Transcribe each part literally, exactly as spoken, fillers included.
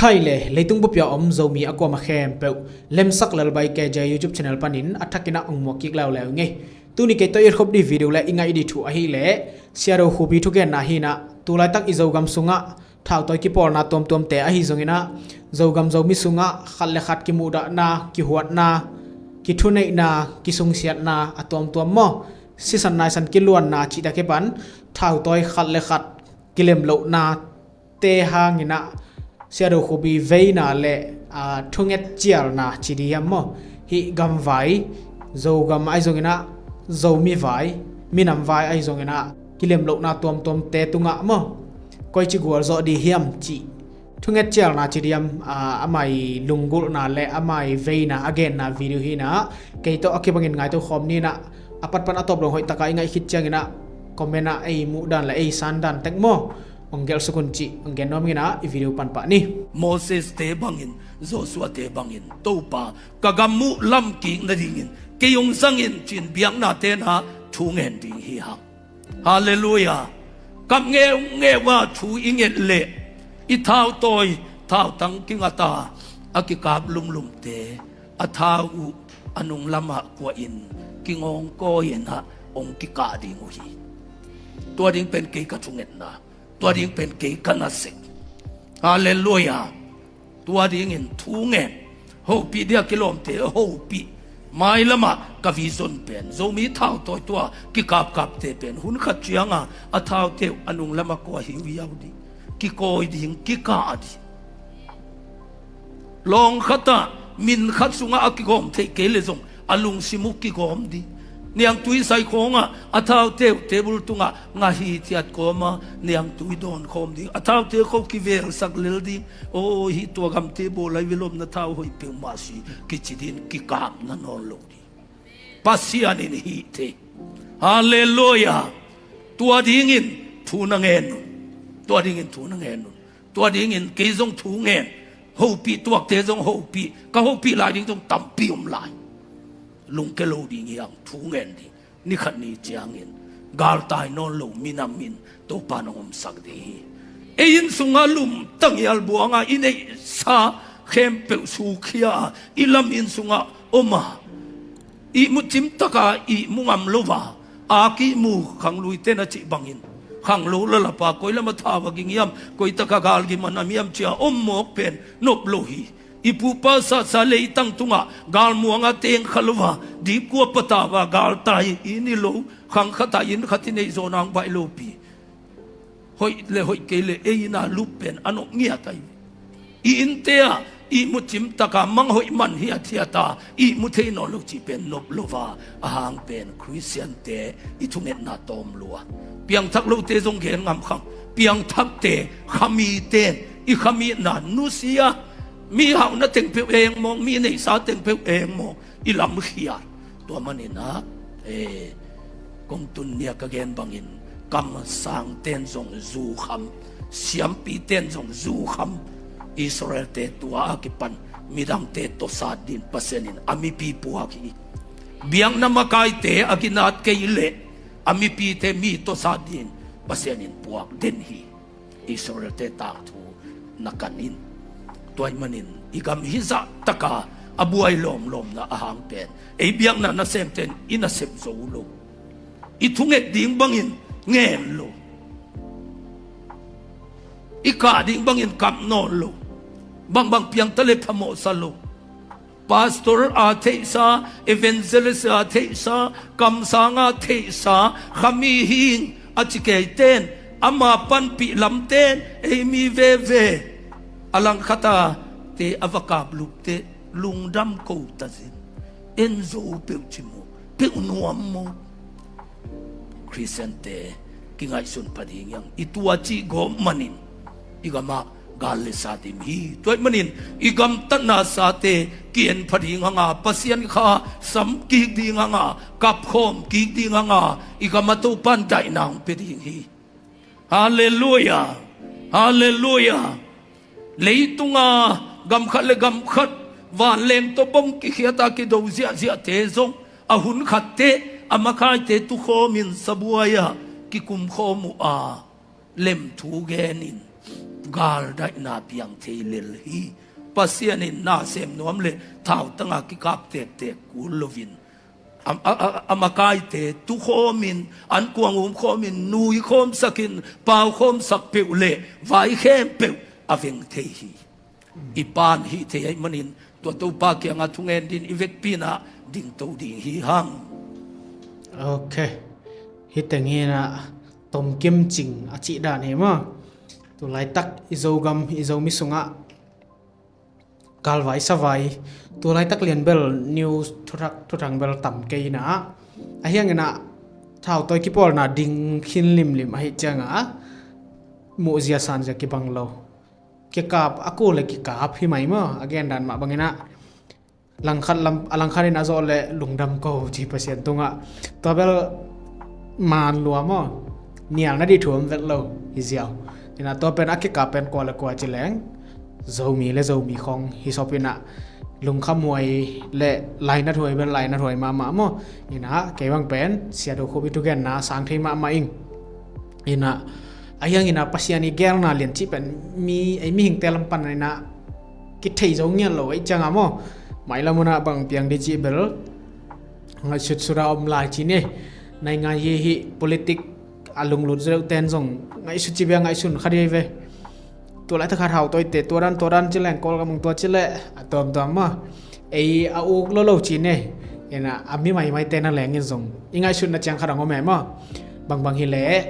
Thai le leitung bup a om Zomi a kuamah khempeuh Lemsak Lalbai K J YouTube channel panin a thakin ah hong muak kik leuleu ing ei. Tuni kei tawh i et khop ding video le i ngaih ding thu ahih leh Sia Do Khubi thugenna hi-in ah, tu laitak i Zogam sungah thautawi kipawlna tuamtuamte ahi zongin ah, Zogam Zomi sungah khat le khat kimuhdahna, kihuatna, kithuneihna, kisungsiatna a tuamtuam maw, sisan naisan kiluanna cihte a kipan thautawi khat le khat kilemlohna te hangin ah Sia Do Khubi veina le, aa, thunget cialna ci ding hiam maw, hih gamvai, Zogam ahi zongin ah, Zomi vai, minam vai ahi zongin ah kilemlohna tuamtuamte tungah maw, koici gualzawh ding hiam cih thunget cialna ci ding hiam, aa, amah i lunggulhna le amah i veina a genna video hi-in ah, kei tawh a kibangin ngaihto khawm ni-in ah, a pat pan a tawp dong hoih takin i ngaih khit ciangin ah comment ah ei muhdan le ei sandan tek maw, hong gelh suk un cih hong gen nuam ing in ah, i video pan pah ni. Moses-te bangin, Joshua-te bangin, Topa, ka gam uh lamkik nadingin kei hong zang in, ci-in biakna tena thu ngen ding hi hang. Halleluiah. Kap ngeungeu a thu i nget leh i thautawi, thautang kingat a, a kikap lumlumte, a thau uh a nunglamah kuahin kingawngkawi-in ah hong kikah ding uh hi. Tua ding pen kei ka thungetna, tua ding pen kei ka nasep. Halleluiah. Tua dingin thu ngen, hopih dia kilawmte hopih. Mailamah ka vision pen Zomi thautawi tua kikapkapte pen hun khat cianga a thaute uh a nunglamah kua hiuhiau ding, kikawi ding, kikah ding. Lawng khatah min khat sungah a kigawm theih kei leh zong a lungsim uh kigawm ding. Niangtui sai khawngah a thaute uh table tungah ngah hithiat kawma niangtui dawn khawm ding. A thaute kho kivelsak lel ding. Aw, hih tua gamte bawl lai, vilawmna thau hoih peuhmah si, kici ding, kikapna nawn lo ding. Pasian in hih thei. Halleluiah. Tua dingin thu na ngen un. Tua dingin thu na ngen un. Tua dingin kei zong thu ngen, hopih tuakte zong hopih, ka hopih lai ding zong tampi om lai. Lungke lo ding hi hang, thu ngen ding. Ni khat ni ciangin galtai nawn lo minam in Topa in hong omsak ding hi. Ei inn sungah lumtang hial buanga i neihsa khempeuh sukhia a, i lam inn sungah om a, ihmu cimtaka ihmu ngam lo a, a kihmu khangluite na cih bangin khanglo lalapa koi lam a thau a ging hiam, koi taka galgim a nam hiam ci-a om mawk pen nop lo hi. I pupa sasa leitang tungah galmuanga teng kha lo a, dipkua patau a galtai i ni lo, khang khatah inn khat i neih zawh nang baih lopi. Hoih le hoih kei le ei inn a lup pen a nawh ngiat ahi. I innte ah ihmu cimtaka mang hoih man hiathiat a, ihmu thei nawn lo cih pen nop lo a, a hang pen Khristiante i thungetna tawm lua. Piangthak lote zong gen ngam khang. Piangthakte, khamite in i khamitna nusia, mi hauhna teng peuh eng mawng, mi neihsa teng peuh eng mawng, i lamkhial. Tua manin ah, eh, kong tun ni a ka gen bangin kamsangte in zong zukham, siampite in zong zukham. Israelte tua a kipan midangte tawsat dingin Pasian in a mipi puak hi. Biakna makaite a ginat kei leh a mipite mi tawsat dingin Pasian in puak den hi. Israelte tangthu na kan in. Tua ahih manin i gam hih zahtaka a buai lawmlawmna a hang pen ei biakna nasemte in i nasep zo lo. I thunget ding bangin ngen lo. I kah ding bangin kap nawn lo. Bangbang piangta le phamawhsa lo. Pastor a theihsa, evangelist a theihsa, kamsang a theihsa, khami hi ing a ci keite in, ama panpih lamte in, ei mi veve a langkhata te a va kaplupte lungdam ko ta zin. En zo peuh ci maw, peuh nuam maw? Khristiante kingaihsun pha ding hi hang. I tua cih gawp manin i gamah gal le sa dim hi. Tua ahih manin i gamtatna sate ki-en pha ding hanga, Pasian kha sam kik ding hanga, kapkhawm kik ding hanga, i gamah Topa in daihna hong pia ding hi. Halleluiah. Halleluiah. Leitunga gam khat le gam khat vanleng tawh bom kikhiata kido ziahziahte zong a hun khatte a makhaite tukhawmin sabuai-ah kikumkhawm uh a, lemthu genin galdaihna piang thei lel hi. Pasian in na sem nuam le thautanga kikap tektek kul loin a, a, a, a makaite tukhawmin, ankuang umkhawmin, nuikhawmsakin, paukhawmsak peuh le vai khempeuh a veng thei hi. I pan hih thei ahih manin tua Topa kiangah thungen din i vekpi inah dingto ding hi hang. Ok. Hih teng hi inah tomkim cing a cih dan hi maw? Tu laitak i Zogam, i Zomi sungah galvai savai, tu laitak lian bel news thuthak thuthang bel tam kei inah, ahi hang inah thautawi kipawlna ding khin limlim ahih ciangah muhzia sanzia kibang lo. Kikap a kul le kikap hi mai maw? A gen dan mah bang inah langkhat lam, a langkhat in a zawh le lungdam ko ci Pasian tungah. Tua bel man lua maw? Nial na dih thu om vet lo hi ziau. Inah tua pen a kikap pen kua le kua ci leng Zomi le Zomi khawng hi sawp inah lungkhamhuai le lainathuai bel lainathuai mahmah maw? Inah kei bang pen Sia Do Khup i thugenna sang thei mahmah ing. Inah ahi hang inah Pasian i gelna lian cih pen mi, ei mihingte lam pan inah kithei zo ngiat lo ahih ciangah maw? Mailam hunah bang piang dih cih bel ngaihsut sut a om lai ci ni. Nai ngai hi hih politik a lunglut zo deuh ten zong ngaihsut ci bia ngaihsun kha dih ve. Tu laitak khat hau tawite tua dan tua dan ci leng Kawlgam ung tua ci leh a tuamtuam maw? Ei a uk lo lo ci ni. Inah a mi maimaite na leng in zong i ngaihsutna ciang khat ang om e maw? Bangbang hi leh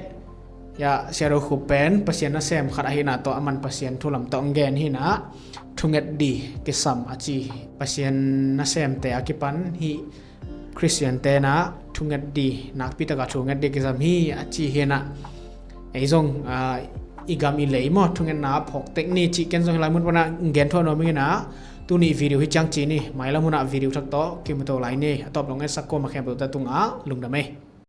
ya Sia Do Khup pen Pasian nasem khat ahihna tawh a man Pasian thu lam tawh ang gen hi inah thunget dih kisam a ci. Pasian nasemte a kipan hih Khristiante inah thunget dih, nakpi taka thunget dih kisam hi a ci hi inah. Ei zong, ah, i gam i lei maw thungetna a phawk tek ni cih ken zong hi lai mun pana gen thuah nuam ing inah tuni video hi ciang ci ni. Mailam hunah video thak tawh kimuto lai ni. A tawp long etsak kuama khempeuhte tungah lungdam ei.